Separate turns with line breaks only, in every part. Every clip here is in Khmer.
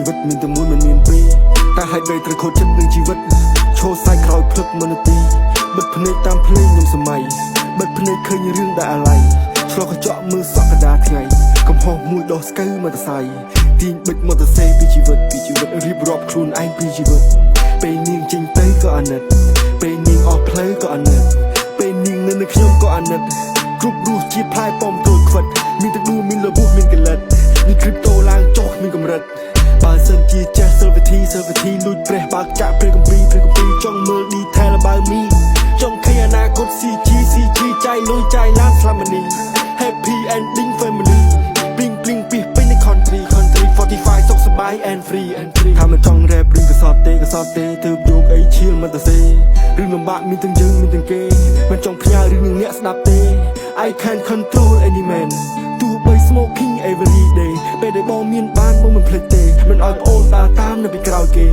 ជីវិតមានតែមួយមិនមានពីរតែហេតុអ្វីត្រូវខូចចិត្តនឹងជីវិតឈរសាយក្រោយភ្លឹកមួយនាទីបិទភ្នែកតាមភ្លេងខ្ញុំសម័យបិទភ្នែកឃើញរឿងដែលអាល័យឆ្លុះកញ្ចក់មើលសក់កណ្ដាលថ្ងៃកំហុសមួយដោះស្កូវមកតសៃទាញបិចមកតសេពីជីវិតពីជីវិតរៀបរាប់ខ្លួនឯងពីជីវិតពេលនាងចេញទៅក៏អាណិតពេលនាងអស់ផ្លូវក៏អាណិតពេលនាងនៅនឹងខ្ញុំក៏អាណិតគ្រប់រសជាតិផ្លែប៉ោមក្រូចខ្វិតមានទឹកដួមានរបួសមានកលិតមាន crypto ឡើងចុះគ្មានកម្រិតបើសិនជាចេះសិលវិធីសិលវិធីលួចព្រះបើកចាក់ព្រះគម្ពីរព្រះគម្ពីរចង់មើល detail បើមីចង់ឃើញអនាគត CG CG ចាយលុយចាយឡានស្លាប់មនី Happy ending family ព្លីងព្លីងពីពេញใน country country 45សុខសប្បាយ and free and free ថាមិនចង់ rap រឿងកសត់ទេកសត់ទេទើបយកអីឈៀលមិនទៅសេរឿងលំបាកមានទាំងយើងមានទាំងគេមិនចង់ផ្ញើរឿងនឹងអ្នកស្ដាប់ទេ I can't control any man ទោះបី smoking every day ពេលដែលបងមានបានបងមិនភ្លេចទេមិនឲ្យប្អូនដើរតាមនៅពីក្រោយគេ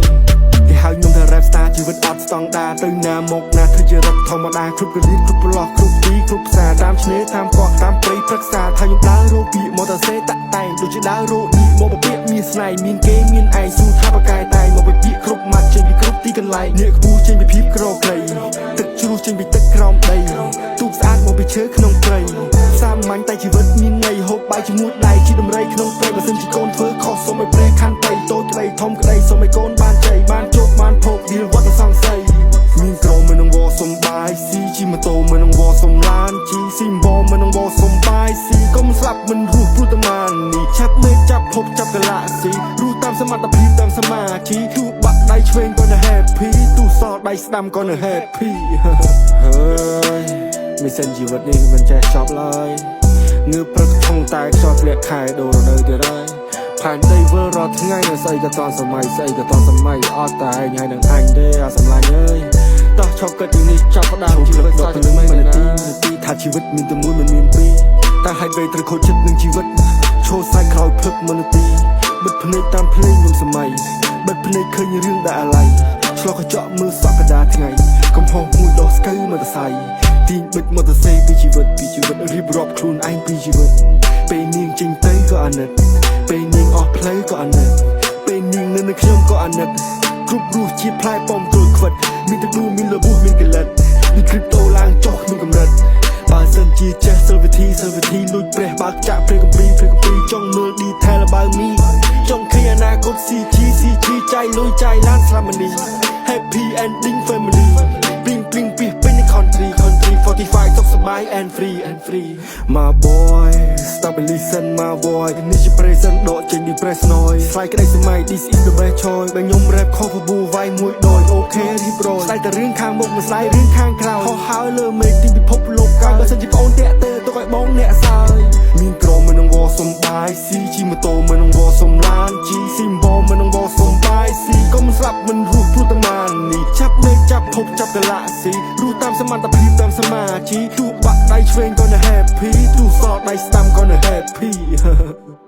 គេហៅខ្ញុំថា rap star ជីវិតអត់ស្តង់ដាទៅណាមកណាធ្វើជារឹកធម្មតាគ្រប់កលៀនគ្រប់ប្រឡោះគ្រប់ទីគ្រប់ផ្សារតាមឆ្នេរតាមកោះតាមព្រៃព្រឹក្សាថាខ្ញុំដើររកពាក្យមកតាសេតាក់តែងដូចជាដើររកនេះមកពពាក្យមានស្នេហ៍មានគេមានឯងស៊ូថាបកែតែងមកពីពាក្យគ្រប់ម៉ាត់ចេញពីគ្រប់ទីកន្លែងនេះខ្ពស់ចេញពីភាពក្រក្រៃទឹកជ្រោះចេញពីទឹកក្រោមដីទូកស្អាតមកពីឈើក្នុងព្រៃសាមញ្ញតែជីវិតមានន័យហូបបាយជាមួយដៃជាដំរីក្នុងព្រៃបើសិនជាកូនធ្វើខុសសូមឲ្យព្រះខន្តីតូចក្តីធំក្តីសូមឲ្យកូនបានជ័យបានជោគបានភោគវាលវត្តសង្ស័យមានក្រុមមួយនឹងវសំបាយស៊ីជិះម៉ូតូមួយនឹងវសំឡានជីស៊ីមបមួយនឹងវសំបាយស៊ីកុំស្លាប់មិនរស់ព្រោះតែម៉ាននេះឆាប់មេឃចាប់ភពចាប់កាឡាស៊ីរស់តាមសមត្ថភាពតាមសមាធិទោះបាក់ដៃឆ្វេងក៏នៅ happy ទោះសល់ដៃស្ដាំក៏នៅ happy ហើយមីសិនជីវិតនេះគឺមិនចេះចប់ឡើយងើបព្រឹកថងតែខ្យល់ធ្លាក់ខែដូររដូវទៀតហើយផែនដីវិលរាល់ថ្ងៃនៅស្អីក៏តន់សម័យស្អីក៏តន់សម័យអត់តែឯងហើយនឹងអញទេអាសម្លាញ់អើយតោះឈប់គិតពីនេះចាប់ផ្ដើមជីវិតសាជាថ្មីមួយនាទីនាទីថាជីវិតមានតែមួយមិនមានពីរតែហេតុអ្វីត្រូវខូចចិត្តនឹងជីវិតឈរសាយក្រោយភ្លឹកមួយនាទីបិទភ្នែកតាមភ្លេងខ្ញុំសម័យបិទភ្នែកឃើញរឿងដែលអាល័យឆ្លុះកញ្ចក់មើលសក់កណ្ដាលថ្ងៃកំហុសមួយដោះស្កូវមកតសៃទាញបិចមកតសេពីជីវិតពីជីវិតរៀបរាប់ខ្លួនឯងពីជីវិតពេលនាងចេញទៅក៏អាណិតពេលនាងអស់ផ្លូវក៏អាណិតពេលនាងនៅនឹងខ្ញុំក៏អាណិតគ្រប់រសជាតិផ្លែប៉ោមក្រូចខ្វិតមានទឹកដួមានរបួសមានកលិតមាន crypto ឡើងចុះគ្មានកម្រិតបើសិនជាចេះសិលវិធីសិលវិធីលួចព្រះបើកចាក់ព្រះគម្ពីរព្រះគម្ពីរចង់មើល detail បើមីចង់ឃើញអនាគត CG CG ចាយលុយចាយឡានស្លាប់មនី Happy ending family ព្លីងព្លីងពីពេញใน country country 45សុខសប្បាយ and free and free My boy, stop and listen, my boy នេះជា present ដកចេញពី press noise ស្លាយក្តីសម័យ this is the best choice បើខ្ញុំ rap ខុសបបួវាយមួយដោយ okay រៀបរយស្ដាយតែរឿងខាងមុខមិនស្ដាយរឿងខាងក្រោយហោះហើរលើមេឃទីពិភពលោកកាយបើសិនជាប្អូនតាក់ទេទុកឲ្យបងអ្នកសើយមានក្រុមមួយនឹងវសំបាយស៊ីជិះម៉ូតូមួយនឹងវសំឡានជីស៊ីមបមួយនឹងវសំបាយស៊ីកុំស្លាប់មិនរស់ព្រោះតែម៉ាននេះឆាប់មេឃចាប់ភពចាប់កាឡាស៊ីរស់តាមសមត្ថភាពតាមសមាធិទោះបាក់ដៃឆ្វេងក៏នៅ happy ទោះសល់ដៃស្ដាំក៏នៅ happy.